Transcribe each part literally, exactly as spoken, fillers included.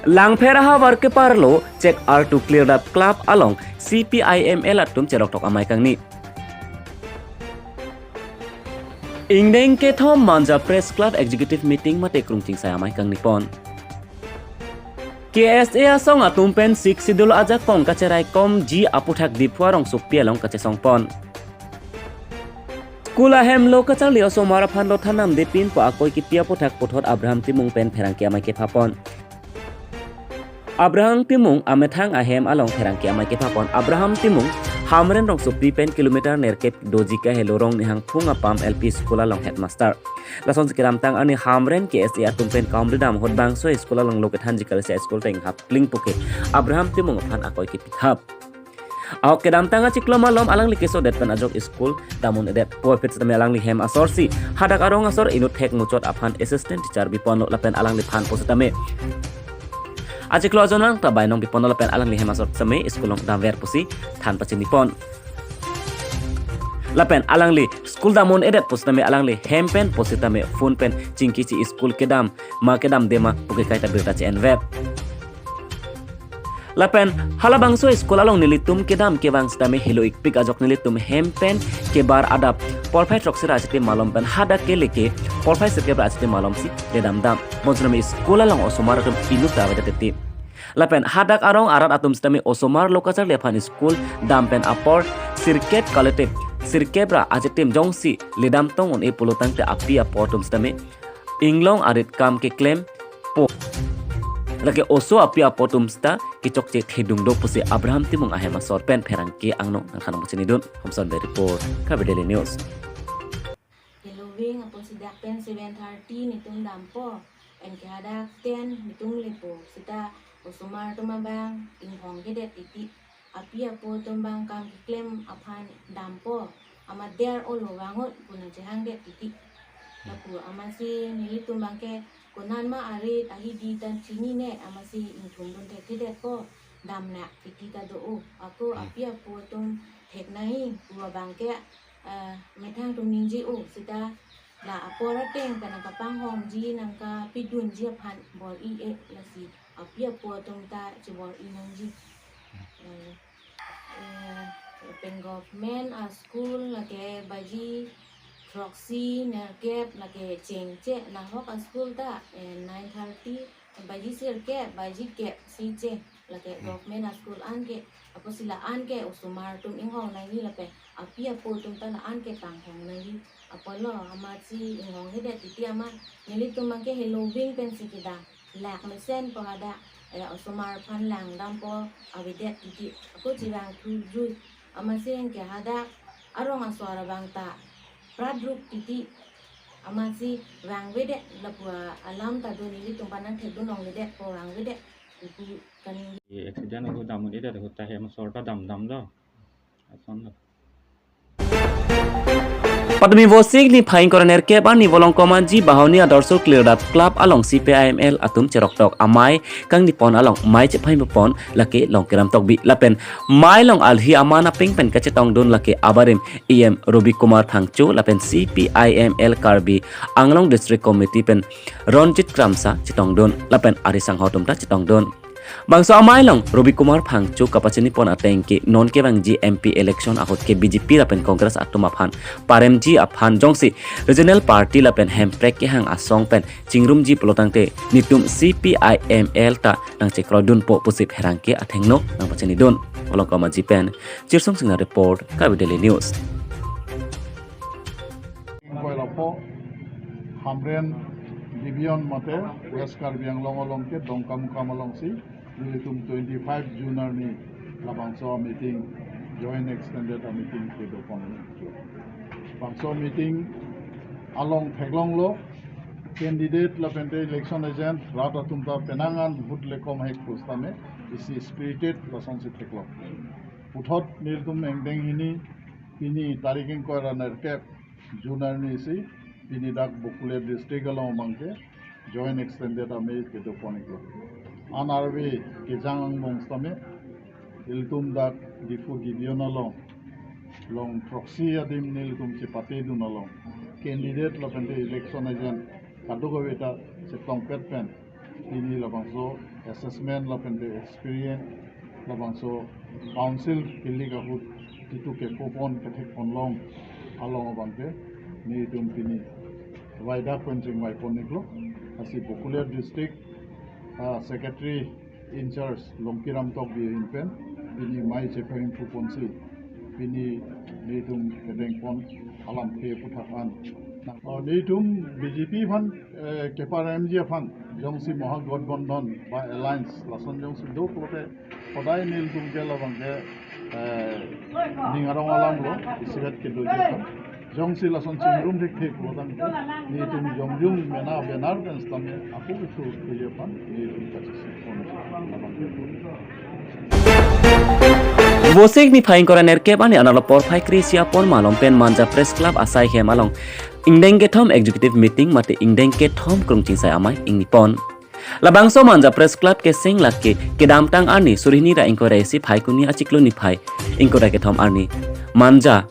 Langpher ahavar keparlo chek artu Klirdap Club along C P I M L atum cheroktok amei kangni. Ingdeng kethom Manja Press Club Executive Meeting mate krungching sai amei kangni pon. K S A asong atum pen Sixth Schedule ajakong kacheraikomji aputhak Diphu arongsopi along kachesong pon. School ahem lo kacharli osomar aphan lo than namde pinpo akoi kipi aputhak puthot Abraham Timung pen pherangke amei kepha pon. Abraham Timung amethang ahem along pherangke amei kepha pon. Abraham Timung Hamren rongsopi pen kilometer nerkep doji kahelo Rongnihang Phung Apam L P School along headmaster. Lasonsi kedamtang arni Hamren K S A atum pen kaum ridam ahut bangso school along lo kethanji kalisa school teng hap pling puke Abraham Timung aphan akoi kipi hap. Ahok kedamtang achiklo malom alangli kesodet pen ajok school dam un-edet puvoiphit sitame alangli hem asorsi hadak arong asor inut thek muchot aphan assistant teacher biponlo lapen alangliphan pusitame achiklo ajon nangta bainong biponlo lapen alangli hem asor sitame school along damver pusi than pachini pon. Lapen alangli school dam un-edet pusitame alangli hem pen pusitame phone pen chingki si school kedam ma kedamde ma puke kaita birta che-envet. Lapen halabangso school along nelitum kedam kevang sitame helo-ikpik ajok nelitum hem pen kebar adap porphai throksi ra achitim malom pen hadak ke leke porphai sirkep ra achitim malomsi ledam dam. Bonsitame school along osomar atum inut ta avedet titi. Lapen hadak arong arat atum sitame osomar lo kacharli aphan school dam pen apor sirkep kalite sirkep ra achitim jongsi ledam tong un-e pulo tangte api apo atum sitame inglong arit kam keklempo. Lake oso api apo atum sita kechokche thedung do pusi Abraham Timung ahem asor pen pherangke angno nangkhanang pachini dun. Homson Bey report, Karbi Daily News. Heloving apotsi dak pen seven thirty netum dampo. Anke hadak ten netum lepo. Sita osomar atum abang inghong kedet titi. Api apo atum abang kam keklem aphan dampo. Amat der olo vangot pu nangchehangdet titi. Lapu amatsi nelitum abangke konatma arit ahidi ta chinine amatsi ingthum dun thekthedetpo. Damnak titi ta do-o. Ako api apo atum thek nangji pu abangke, eh, methang atum ningje-o sita la apor ateng pen nangkapanghongji nangkapidunji aphan bor-i-e lasi api apo atum ta chebor-i nangji. Eh, eh, pen government a-school lake baji throksi nerkep lake chengche, nahok a-school ta, eh, nine thirty, baji sirkep, baji kep si che, lake government a-school anke, apotsi la anke osomar atum inghong nangji lapen api apo atum ta la anke panghong nangji. Apotlo amatsi inghong hedet titi amat nelitum abangke heloving pensi kedam. Lak mesen po hadak, eh, osomar aphan langdampo avedet titi. Ako chevang thujui amatsi anke hadak arong asor abang ta pradrup titi amatsi vangvedet lapu alam ta do nelitum aphan nangthekdun longledetpo vangvedet. Ipu kaning. Accident ahut dam un-edet ahut ta hem asor ta damdamlo. Asonlo. Patumi Vosik niphai ingkoi ra nerkep arni Volongkom Aji Bahoni Adorsho Klirdap Club along C P I M L atum cheroktok amei kangni pon along mei chephai pon lake Longkiram Tokbi lapen mei along alhi aman apeng pen kachetongdun lake abarim E M Robi Kumar Phangcho lapen C P I M L Karbi Anglong District Committee pen Ronjit Kramsa chetongdun lapen ari sangho atum ta chetongdun. Bangso amei along Robi Kumar Phangcho kapachini pon ateng ke non kevangji M P election ahut ke B J P lapen Congress atum aphan paremji aphan jongsi regional party lapen hemprek kehang asong pen chingrumji pulo tangte netum C P I M L ta nangchekroidunpo pusi pherangke athengno nangpachinidun. Volongkom Aji pen Chirsong Singnar report, Karbi Daily News. Ingkoi ra pho, Hamren Division mate West Karbi Anglong along ke Dongkamukam alongsi nelitum twenty-five June arni labangso meeting, joint extended meeting kedo pon. Bangso meeting along theklonglo candidate lapente election agent rat atum ta penang an vote lekom hek pusitame isi spirited lasonsi theklong. Puthot nelitum ingdeng hini pini tarik ingkoi ra nerkep June arni si pini dak Bakulia district along abangke joint extended amei kedo pon-iklo. An arve kejang angbong sitame ilitum dak Diphu Division along long throksi adim nelitum chepatedun along candidate lapente election agent kadokave ta chetongpet pen pini labangso assessment lapen the experience labangso council kilik ahut itum kepopon kethekpon long along abangke nelitum pini waida pen chingvaipon iklo. Lasi Bakulia district, ah, secretary in charge Longkiram Tokbi ahin pen pini mei chepeng thuponsi pini nelitum kedengpon alamthe aputhak an. Na, oh, nelitum B J P aphan, eh, keparemji aphan jongsi Mahagathbandhan ba alliance lason jongsi do pulote hodai nelitum ke labangke, eh, ning arong alamlo, isivet kedoji aphan. Jongsi lason chingrum thekthek pulo tangte nelitum jongjung mena banner pen stamp apu kethu keje aphan nelitum kachisi pon labangke. Vosik niphai ingkoi ra nerkep arni arnalo porphai kre-isi apor malom pen Manja Press Club asai hem along ingdeng kethom executive meeting mate ingdeng kethom krungchingsai amei ingni pon. Labangso Manja Press Club keseng lake kedamtang arni suri hini ra ingkoi ra isi Phaikuni achiklo niphai ingkoi ra kethom arni Manja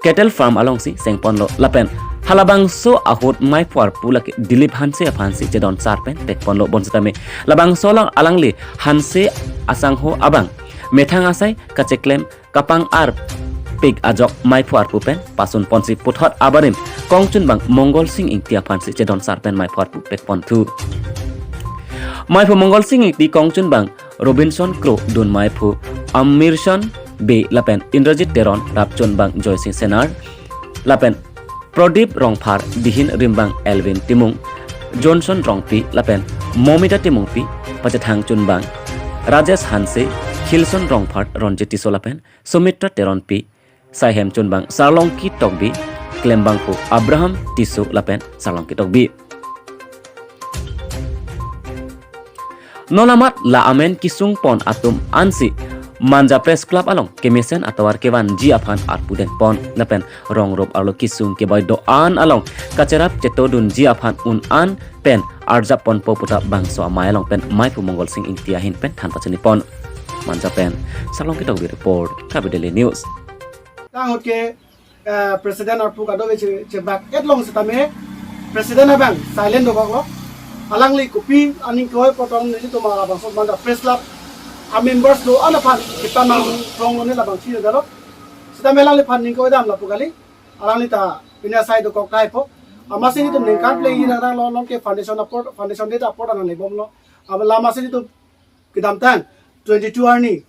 cattle farm alongsi sengponlo lapen halabangso ahut meiphu arpu lake Dilip Hanse aphansi chedon sar pen tekponlo, bonsitame labangso along alangli Hanse asangho abang methang asai kacheklem kapang arpik ajok meiphu arpu pen pasun ponsi puthot abarim kongchunbang Mongol Sing Ingti aphansi chedon sar pen meiphu arpu pekpon thu. Meiphu Mongol Sing Ingti, kongchunbang Robinson Kro, dun meiphu Amirson Bey lapen Indrajit Teron, rapchunbang Joysing Senar lapen Prodip Rongphar, dihin rimbang Elvin Timung, Johnson Rongpi lapen Momita Timungpi, pachethang chunbang Rajesh Hanse, khilson Rongphar Ronjit Tisso lapen Sumitra Teronpi, saihem chunbang Sarlongki Tokbi, klembangpo Abraham Tisso lapen Sarlongki Tokbi. Non amat la amen kesung pon atum ansi Manja Press Club along kemesen atovar kevanji aphan arpu dengpon lapen rong rup arlo kesung kebai do-an along kacherap chetodunji aphan un-an pen arjap ponpo puta bangso amei along pen meiphu Mongol Sing Ingti ahin pen than pachini pon. Manja pen Sarlongki Tokbi report, Karbi Daily News. Tang ahut ke, eh, president arpu kadokave che, chebak-et long sitame president abang silent dokoklo. Alangli kopi aning koi potong nelitum labangso Manja Press Club a members do-an aphan kita nang prong lo ne labang chini dalo. Sitame alangliphan ning koi dam lapu kali. Alangli ta pini asai dokok tahai po. Amatsi nelitum ningkan plengji nang lo, non ke foundation apor, foundation day ta apor nang lebomlo. Amat amatsi nelitum kedamtang twenty-two arni,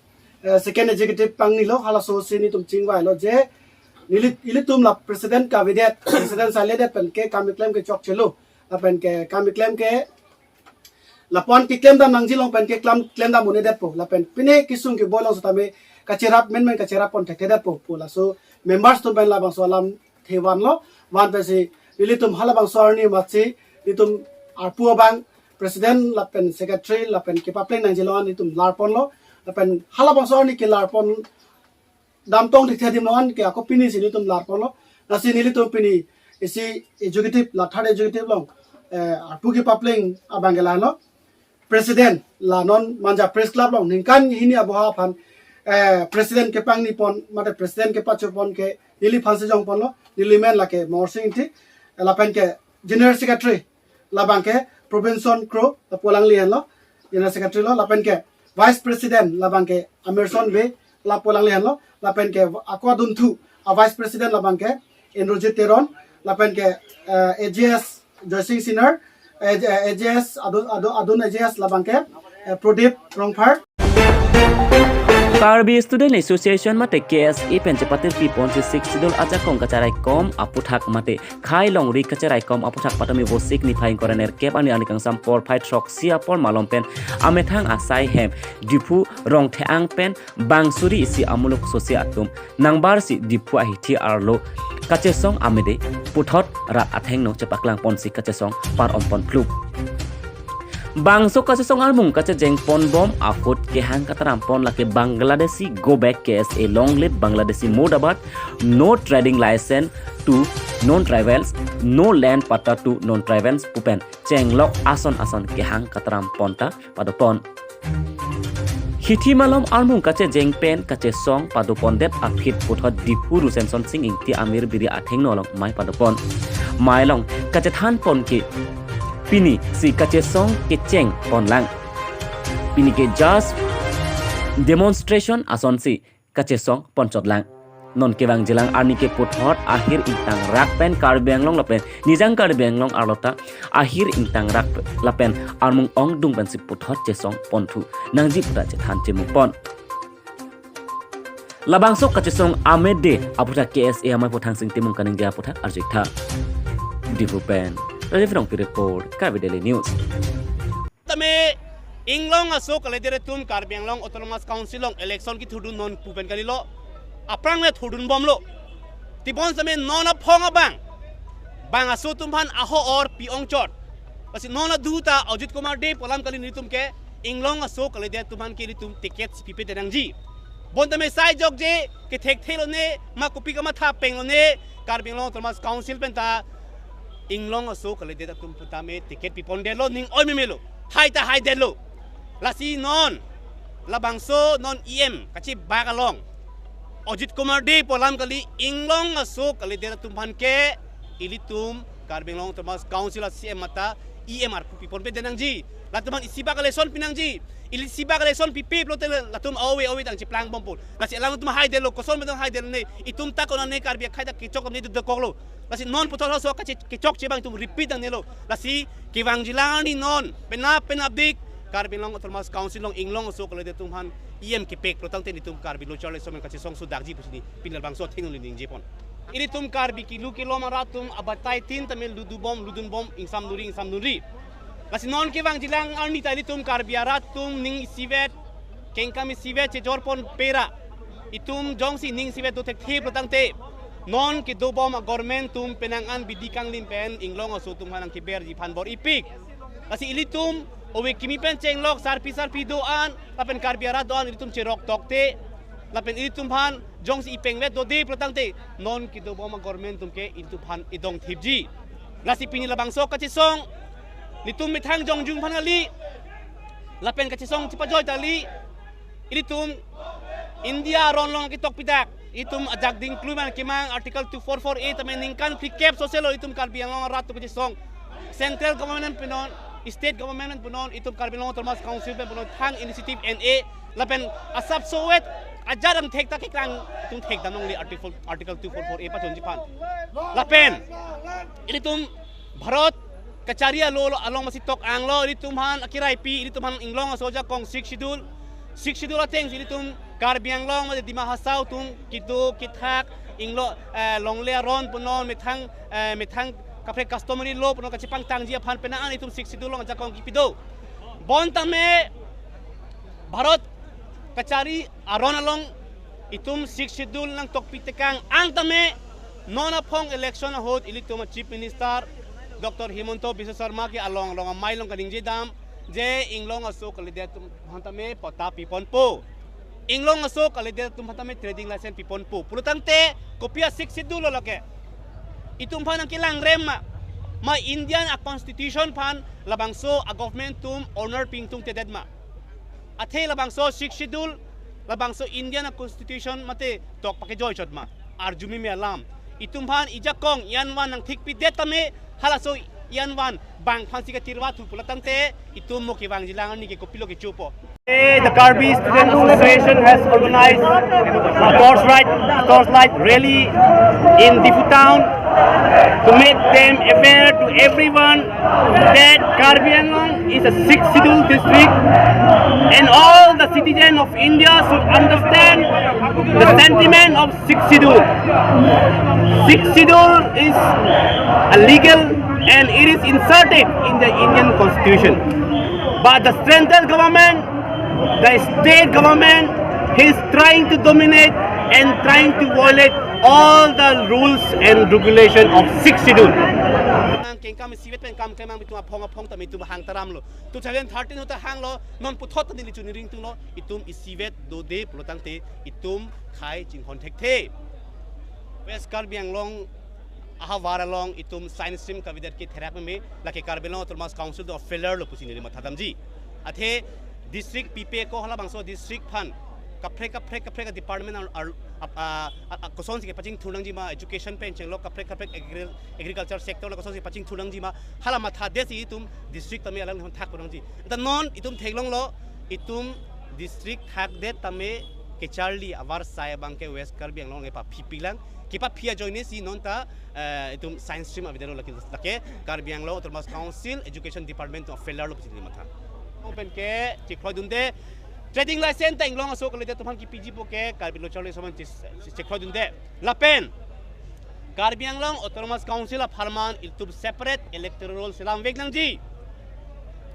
eh, second executive pangnilo, halaso si nelitum chingvailo je neli, ilitum la president kavedet, president silent det pen ke kam keklem ke chokchelo, lapen ke kam keklem ke lapu-an keklem dam nangji along pen ke klam, klem dam un-edetpo, lapen pine kesung keboi along sitame kacherap menmen kacherap pon thekthedetpo pu laso members atum pen labangso alamthe vanlo. Van pensi nelitum halabangso arni amatsi nelitum arpu abang president lapen secretary lapen kepapleng nangji along nelitum larponlo. Lapen halabangso arni kelarpon damtong thekthe adim along ke ako pini si nelitum larponlo. Lasi nelitum pini isi executive la third executive along, eh, arpu kepapleng abang ke lalo. President la non Manja Press Club along ningkan hini aboha aphan, eh, president kepangni pon, mate president kepachopon ke neli aphansi jongponlo, neli men lake Mongol Sing Ingti, lapen ke general secretary labang ke Robinson Kro, lapu alangli henlo, general secretary lo, lapen ke vice president labang ke Amirson Bey, lapu alangli henlo, lapen ke ako adunthu a vice president labang ke Indrajit Teron, lapen ke, eh, A J S Joysing Senar, eh, A J S adun, adun, adun A J S labang ke, eh, Prodip Rongphar. Karbi Student Association mate K S A pen chepatir piponsi Sixth Schedule ajakong kacharaikom aputhak mate khei longri kacharaikom aputhak patumi Vosik niphai ingkoi ra nerkep arni arni kangsam porphai throksi apor malom pen amethang asai hem Diphu Rongtheng pen bang suri isi amuluk sosi atum nangbarsi Diphu ahithi arlo kachesong amede puthot rat athengno chepaklang ponsi kachesong par-om pon phluk. Bangso kachesong armung kachejeng ponbom ahut kehang kataram pon lake Bangladeshi go back K S A, long live Bangladeshi murdabad, no trading license to non-tribals, no land patta to non-tribals pu pen chenglok ason ason kehang kataram pon ta padopon. Hithi malom armung kachejeng pen kachesong padopondet aphi puthot Diphu Rusenson Sing Ingti amir biri athengno along mei padopon. Mei along kachethan pon ke pini si kachesong kecheng ponlang. Pini ke just demonstration asonsi kachesong ponchotlang. Non kevangjilang arni ke puthot ahir ingtangrak pen Karbi Anglong lapen Nijang Karbi Anglong arlo ta ahir ingtangrak lapen armung ongdung pensi puthot chesong ponthu nangji puta chethan chemupon. Labangso kachesong amede aputhak K S A amei aphuthak Thengsing Timung kaningje aputhak arjuitha. Diphu pen Rajiv Rongpi report, Karbi Daily News. Tame inglong aso kalidet atum Karbi Anglong Autonomous Council along election kethurdun non pu pen kalilo. Aphrang le thurdun bomlo. Tebon tame non aphong abang, bang aso atum aphan aho-or pi-ongchot. Lasi non adu ta Ajit Kumar Dey pu alam kali nelitum ke inglong aso kalidet atum aphan ke ilitum ticket pipedet nangji. Bonta me sai jokje kethekthelo ne, ma kopi kamatha penglo ne, Karbi Anglong Autonomous Council pen ta inglong aso kalidet atum aphan tame ticket pipondetlo, ning oi memelo. Hai ta haidetlo. Lasi non labangso non E M kachibak along Ajit Kumar Dey pu alam kali inglong aso kalidet atum aphan ke ilitum Karbi Anglong Autonomous Council a C E M mate E M arpu piponpedet nangji. Latum aphan isibak election pinangji. Ili isibak election pipe pulote latum awe awe tang cheplang bompo. Lasi alangtum haidetlo, koson pen haidetlo ne, itum ta konane Karbi akhei ta kechok ne dudakoklo. Lasi non puthot laso kache kechokche abang itum repeat nangnelo. Lasi kevangjilang arni non penap penapdik Karbi Anglong Autonomous Council along inglong aso kalidet atum aphan E M kepek pulo tangte nelitum Karbi Lo Charli Aso amen kachesong sudakji pusi pini labangso athengno neli ningjepon. Ilitum Karbi kelu kelom arat atum abatai tin tame ludubom ludunbom, ingsamdunri ingsamdunri. Lasi non kevangjilang arni ta ilitum Karbi arat atum ning isivet, kengkam isivet chejorponpe ra, itum jongsi ning isivet do thekthe pulo tangte non kedobom a-government atum penang an bidi kanglim pen inglong aso atum aphan nangkeberji aphan bor-ipik. Lasi ilitum ove kimi pen chenglok sarpi sarpi do-an lapen Karbi arat do-an ilitum cherok tokte, lapen ilitum aphan jongsi ipengvet dode pulo tangte non kedobom a-government atum ke ilitum aphan idong thipji. Lasi pini labangso kachesong nelitum methang jongjung aphan kali, lapen kachesong chepajoi ta kali. Ilitum India aron along ketok pidak, itum ajak dingklui man kemang Article two four four A tame ningkan phlikep soselo itum Karbi Anglong arat atum kachesong. Central government punon, state government punon, itum Karbi Anglong Autonomous Council pen punon thang initiative N A, lapen asap sowet ajat angthek ta kekrang itum thekdam longle Article, Article two four four A pachonji aphan. Lapen ilitum Bharat kachari alo along masi tok anglo, ilitum aphan akiraipi, ilitum aphan inglong aso ajakong Sixth Schedule. Sixth Schedule ateng si ilitum Karbi Anglong mate Dima Hasao atum kedo kethak inglo, eh, longle aron punon methang, eh, methang kaprek customary law punon kachepangtangji aphan penang an itum Sixth Schedule along ajakong kipi do. Bonta me Bharat kachari aron along itum Sixth Schedule nangtokpi tekang ang tame non aphong election ahut ilitum a Chief Minister Doctor Himanta Biswa Sarma ke along along amei along kaningje dam je inglong aso kalidet atum aphan tame patta piponpo. Inglong aso kalidet atum aphan tame trading license piponpo. Pulo tangte kopi a Sixth Schedule lo lake? Itum aphan nangkelang rem ma? Ma Indian a constitution aphan labangso a government atum honor pingtung tedet ma? Athe labangso Sixth Schedule, labangso Indian a constitution mate tok pakejoi chot ma? Arjumi me alam. Itum aphan ijakong ianvan nangthikpidet tame halaso ianvan bang aphansi katirwa thu pulo tangte itum mo kevangjilang arni ke kopilo kechopo. Today, the Karbi Student Association has organized a torchlight, torchlight rally in Diphu town to make them aware to everyone that Karbi Anglong is a Sixth Schedule district and all the citizens of India should understand the sentiment of Sixth Schedule. Sixth Schedule is a legal and it is inserted in the Indian Constitution. But the central government, the state government is trying to dominate and trying to violate all the rules and regulation of Sixth Schedule. Nang kengkam isivet pen kam kemang itum aphong aphong tame itum hang taramlo. Two thousand thirteen ahut ta hanglo, non puthot ta neli chuningri tunglo, itum isivet dode pulo tangte itum khei chinghon thekthe. West Karbi Anglong ahavar along itum science stream kavedet ke therak meme, lake Karbi Anglong Autonomous Council do failure lo pusi neli mathadamji. Athe district pipe ko halabangso district aphan kaprek kaprek kaprek department ar, ar, ap- a, a, a, kosonsi kepachingthur nangji ma, education pen chenglok kaprek kaprek agri- agriculture sector lo kosonsi pachingthur nangji ma, hala mathadetsi itum district tame alang thakpo nangji. Anta non itum theklonglo, Itum district thakdet tame kacharli avarsai abang ke West Karbi Anglong ke paphi pilang. Kepaphi ajoine si non ta, eh, itum science stream avedetlo lake, lake Karbi Anglong Autonomous Council Education Department atum failure lo pusi neli matha. Open ke chikroidunde, trading license ta inglong aso kalidet atum aphan kipiji po ke Karbi Lo Charli Osomar chis-, chikroidunde. Lapen Karbi Anglong Autonomous Council apharman itum separate electoral roll selam vek nangji.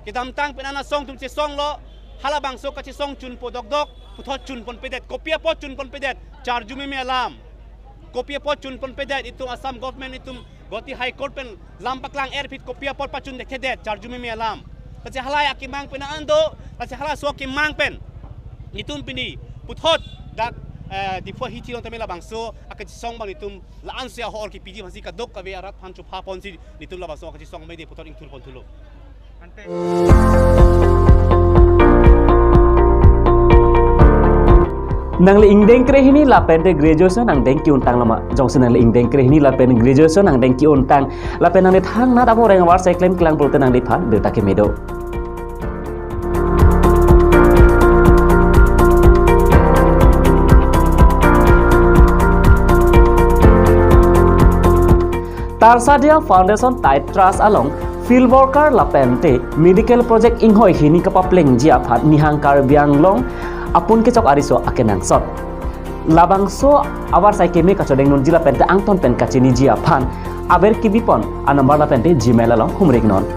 Kedamtang pen an asong atum chesonglo, halabangso kachesong chunpo dokdok, puthot chunponpedet, kopi apot chunponpedet, charju meme alam. Kopi apot chunponpedet, itum Assam government, itum Guwahati High Court pen lam paklang-er aphi kopi apot pachun dekthedet, charju meme alam. Lasi halai akemang pen an do, lasi halaso akemang pen itum pini puthot dak, eh, Diphu ahithi along tame labangso akachesong abang itum la-ansi ahor kipiji aphansi kadokave arat aphan chupha ponsi itum labangso akachesong mede puthot ingthurponthulo. Nangli ingdeng krehini lapen te graduation angdeng ki-untang lama. Jongsi nangli ingdeng krehini lapen graduation angdeng ki-untang lapen nangli thangnat abo reng avarsai klem klang pulote nangliphan birta keme do. Tarsadia Foundation Tight Trust along field worker lapen te medical project inghoi hini kapaplengji aphan Nihang Karbi Anglong apun kechok ariso akenangsot. Labangso avarsai keme kachodeng nunji lapen te angton pen kachiniji aphan aber kebipon anumber lapen te Gmail along humrik non.